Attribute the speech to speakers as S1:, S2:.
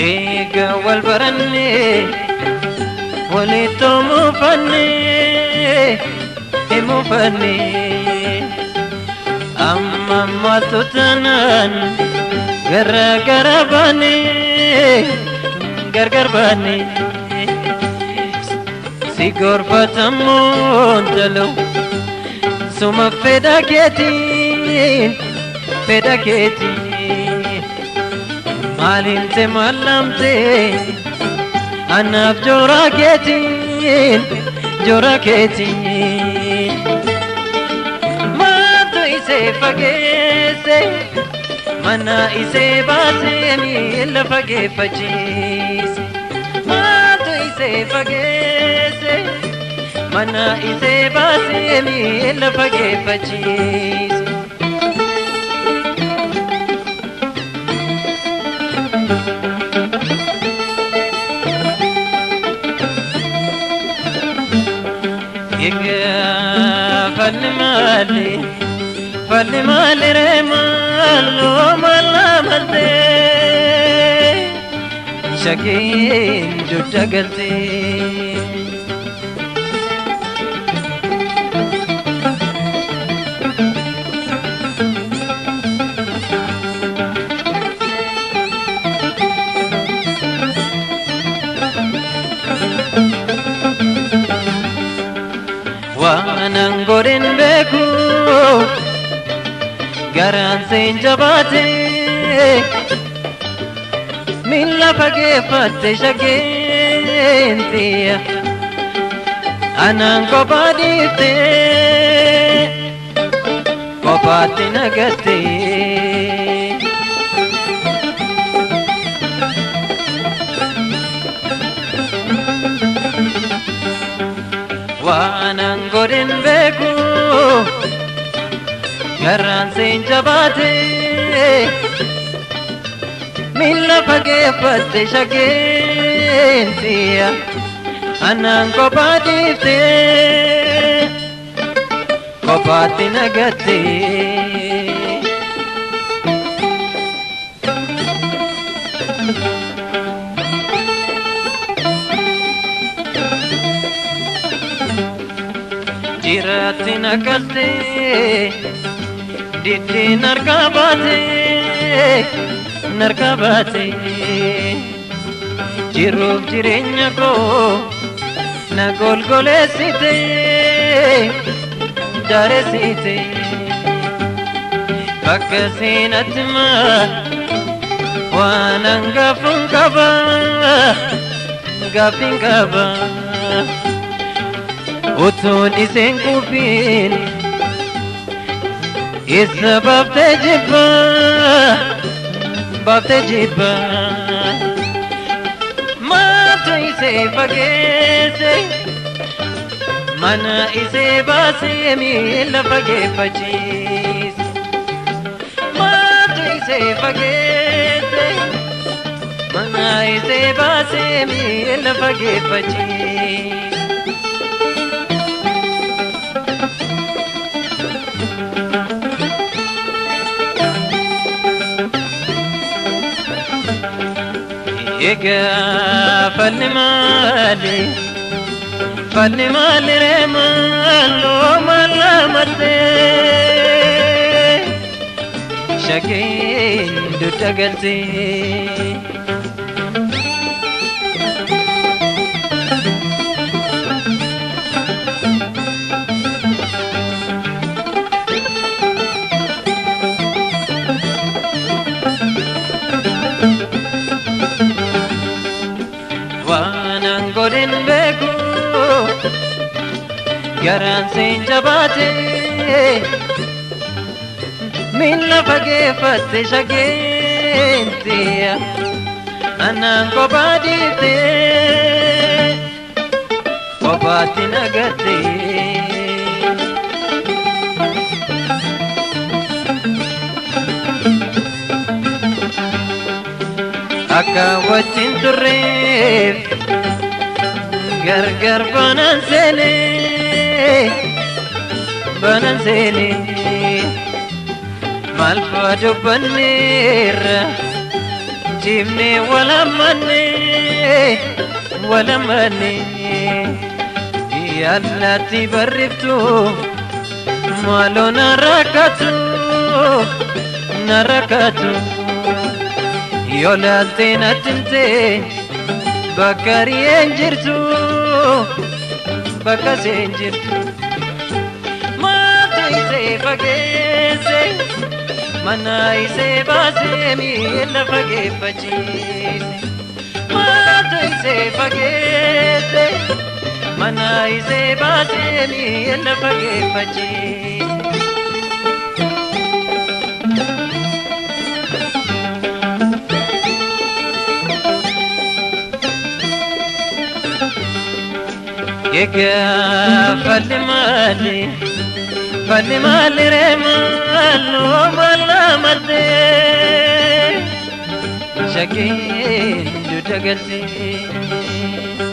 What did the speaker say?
S1: Eega wal barannee walitti muufannee himuufannee amma maaltu taanaan gara gara baanee gargar baanee si gorfatamuun talu suma fedha keetiin fedha keetiin. Maalimte maalamte anaaf joora keetiin joora keetiin. Maaltu isee fageesse mana isee baasee miila fageeffachiise. Maaltu isee fageesse mana isee baasee miila fageeffachiise. Falli maali, falli maali ree maaloo maala maltee, shakiin dugda galtee. Waanan godhin beeku garaan seen jabaate miila fageeffatte shakkeen tiyya anaan kophaa dhiifte kophaatti nagatte. Waanan godhin beeku garaan seen jabaate miila fageeffatte shakkeen tiyya anaan kophaa dhiifte kophaatti nagatte. Jiraatti naqalte diddeen harkaa baate narkaa baate jiruuf jireenya koo na golgoleessite daaressite bakka seenatti maal waan hangafuun qaba gaaffiin qaba. Utuun iseen quufiin isa baaftee jibba baaftee jibba. Maaltu isee fageesse mana isee baasee miila fageeffachiise. Maaltu isee fageesse mana isee baasee miila fageeffachiise. Egaa falli maali falli maali ree maaloo maala maltee shakkeen dugda galtee. Waanan godhin beeku garaan seen jabaate miila fageeffatte shakkeen tiyya anaan kophaa dhiifte kophaatti nagatte. Akka wajjin turreef gargar baanaan seenee Banan seene maal faa dubbanneerra ciifnee walammanne walammanne Yaallatti barriftu maaloo na rakkatu na rakkatu yoo laaltee natti himte bakka ri'een jirtu bakka seen jirtu maaltu isee fageesse mana isee baasee miila fageeffachiise maaltu isee fageesse mana isee baasee miila fageeffachiise. Egaa falli maali falli maali ree maaloo maal malee shakkeen dugda galtee.